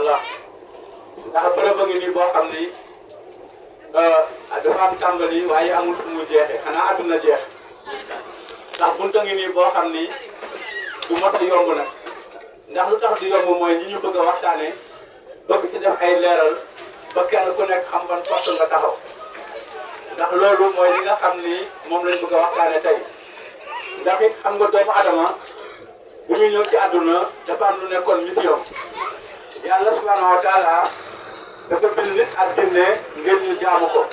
allah ndax bërëb a ngi nii boo xam ni dafa am tàmbali waaye amul fu muy jeexee xanaa àdduna jeex ndax bunta ngi nii boo xam ni du mos a yomb nag ndax lu tax du yomb mooy ñi ñu bëgg a waxtaanee bëgg ci def ay leeral ba kenn ku nekk xam ban poste nga taxaw ndax loolu mooy li nga xam ni moom lañ bëgg a waxtaanee tey ndax it xam nga doomu adama bu ñu ñëw ci àdduna dafa am lu nekkoon mission yàlla subhanahu wa taala dafa bind nit ak jinne ngir ñu jaamu ko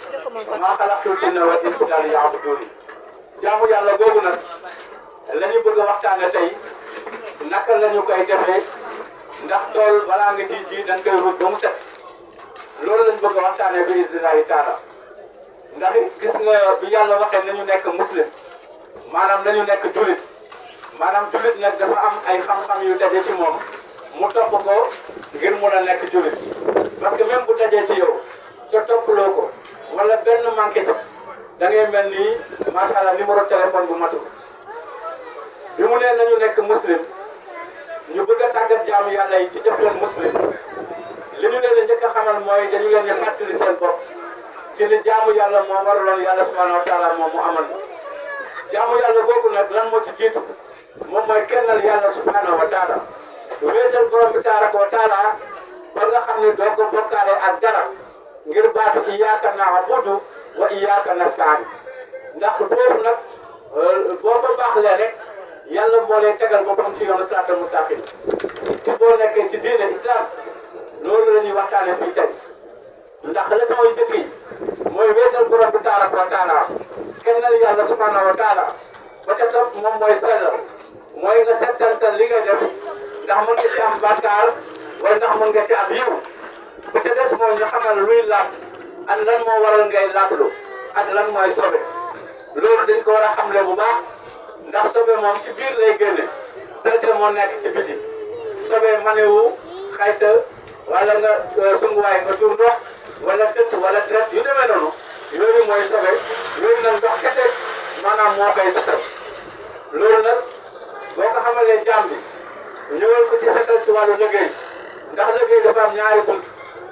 maa xalaqtul jinna wal insa illa liya'budun jaamu yàlla googu nag la ñu bëgg a waxtaane tey naka la ñu koy defee ndax tool balaa nga ciy ji dañ koy ruuj ba mu set loolu lañ bëgg a waxtaane bi isnillahi taala ndax it gis nga bi yàlla waxee nañu nekk muslim maanaam nañu nekk julit maanaam julit nag dafa am ay xam-xam yu daje ci moom mu topp ko ngir mun a nekk julit parce que même bu dajee ci yow te toppaloo ko wala benn manqué ci da ngay mel ni macha allah numéro téléphone bu matul bi mu nee nañu nekk muslim ñu bëgg a tàggat jaamu yàlla yi ci def leen muslim li ñu leen di njëkk a xamal mooy dañu leen di fàttali seen bopp ci ni jaamu yàlla moo waraloon yàlla subhanahu wa taala moom mu amal jaamu yàlla googu nag lan moo ci jiitu moom mooy kennal yàlla subhanahu wa taala wéetal borom bi tabaraka wa taala ba nga xam ne doo ko bokkaale ak dara ngir baatu iyyaka na'budu wa iyyaka nasta'in ndax foofu nag boo ko baaxlee rek yàlla moo lay tegal boppam ci yoonu siraatal mustaqim ci boo nekkee ci diine islam loolu la ñuy waxtaane fii tey ndax leçon yu njëkk yi mooy wéetal borom bi tabaraka wa taala kennal yàlla subhanahu wa taala ba ca topp moom mooy sellal mooy nga settantal li ngay def ndax mën nga ci am bàkkaar wala ndax mën nga ci am yiw ba ca des mooy ñu xamal luy laat ak lan moo waral ngay laatlu ak lan mooy sobe loolu dañ ko war a xamle bu baax ndax sobe moom ci biir lay génne salte moo nekk ci biti sobe manewu xayta wala nga sunguwaay nga tur ndox wala tëtt wala traite yu demee noonu yooyu mooy sobe yooyu nag ndox kese maanaam moo koy setal loolu nag boo ko xamalee jaam bi ñëwal ko ci setal ci wàllu liggéey ndax liggéey dafa am ñaari bunt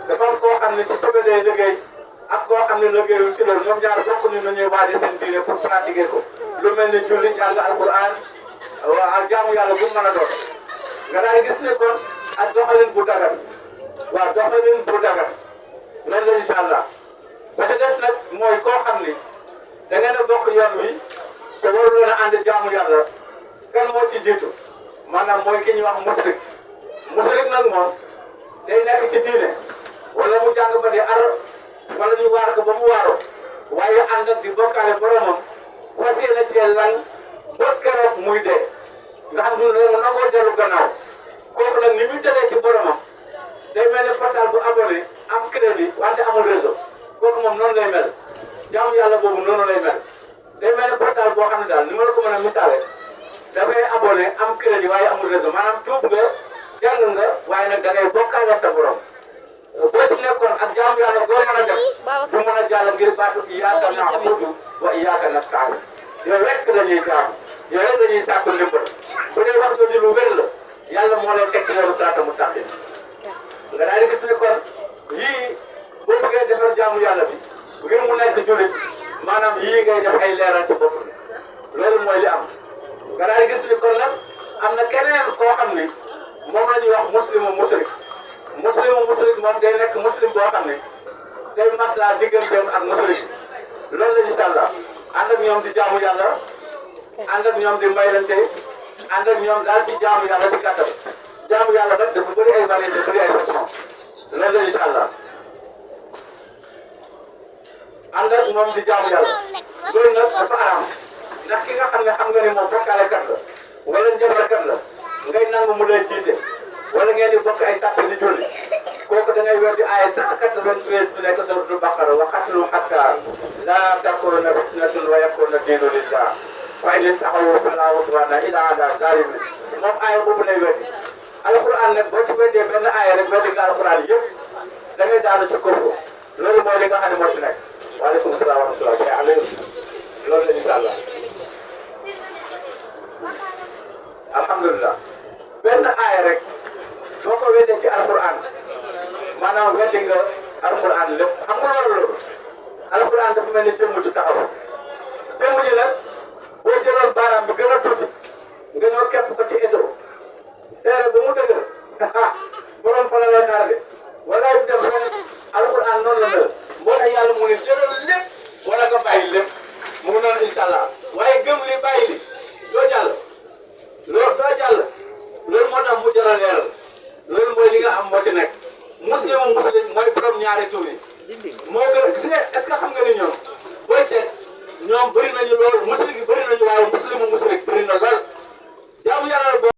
dafa am koo xam ne ci sobe lay liggéey ak koo xam ne liggéeyul ci loolu ñoom ñaar bokk ni nu ñuy waaje seen diine pour pratiquer ko lu mel ni julli jàng alquran ak jaamu yàlla bu mën a doon nga daal gis ne kon ak doxalin bu dagan waaw doxalin bu dagan loolu la incha allah ba ca des nag mooy koo xam ni da ngeen a bokk yoon wi te waru leen a ànd jaamu yàlla kan moo ci jiitu maanaam mooy ki ñuy wax musrik nag moom day nekk ci diine wala mu jàng ba di ar wala ñu waar ko ba mu waaroo waaye ànd ak di bokkaale boromam fas yéene cee lan ba keroog muy dee nga xam ne nangoo dellu gannaaw kooku nag ni muy tëlee ci boromam day mel ne portal bu abonné am crédit wante amul réseau kooku moom noonu lay mel jaamu yàlla boobu noonu lay mel day mel ne portal boo xam ne daal ni ma la ko mën a misaale dafay abonné am crédit waaye amul réseau maanaam tuub nga jàng nga waaye nag da ngay bokkaale sa borom boo ci nekkoon ak jaamu yàlla boo mën a def du mën a jàll ngir baatu iyyaka na'budu wa iyyaka nasta'in yow rek la ñuy jaamu yow rek la ñuy sàkku ndimbal bu dee wax jooju lu wér la yàlla moo lay teg ci yoonu siraatal mustaqim nga daal di gis ne kon yii boo bëggee defar jaamu yàlla bi ngir mu nekk jullit maanaam yii ngay def ay leeral ci bopp bi loolu mooy li am nga daal di gis ne kon nag am na keneen koo xam ni moom la ñuy wax muslimu musrik moom day nekk muslim boo xam ne day maslaa digganteem ak musrik loolu la incha allah ànd ak ñoom di jaamu yàlla ànd ak ñoom di maylante ànd ak ñoom daal ci jaamu yàlla ci gàttal jaamu yàlla nag dafa bëri ay variété bëri ay façon loolu la incha allah ànd ak moom di jaamu yàlla loolu nag dafa araam ndax ki nga xam ne xam nga ni moom bokkaalekat la wala njabarkat la ngay nangu mu lay jiite wala ngeen di bokk ay sàppe di julli kooku da ngay weddi aaya 193 bi nekk suratul Baqara wa qatilu hatta laa takuuna fitnatun wa yakuuna diinu lillah fa in taxawu falaa udwaana illaa alaa zaalimiin moom aaya boobu lay weddi alquran nag boo ci weddee benn aaya rek weddi nga alquran yëpp da ngay daanu ci kooku loolu mooy li nga xam ne moo ci nekk. waaleykum salaam wa rahmatulah Cheikh Aliou loolu la incha allah alhamdulilah benn aaya rek boo ko weddee ci alquran maanaam weddi nga alquran lépp xam nga loolu alquran dafa mel ni jëmm ci taxaw jëmm ji nag boo jëloon baaraam bi gën a tuuti nga ñëw képp ko ci eto seere ba mu dëgër borom fa la lay xaar de wala ñu dem ren alquran noonu la mel moo tax yàlla mu ne jëlal lépp wala nga bàyyi lépp mu ngi noonu incha allah waaye gëm li bàyyi li doo jàll loolu doo jàll loolu moo tax mu jar a leeral loolu mooy li nga am moo ci nekk muslim mooy borom ñaari tur yi moo gën a gis nga est-ce que xam nga ni ñoom booy seet ñoom bëri nañu lool muslim gi bëri nañu waaye muslimu musrik bëri na lool jaamu yàlla la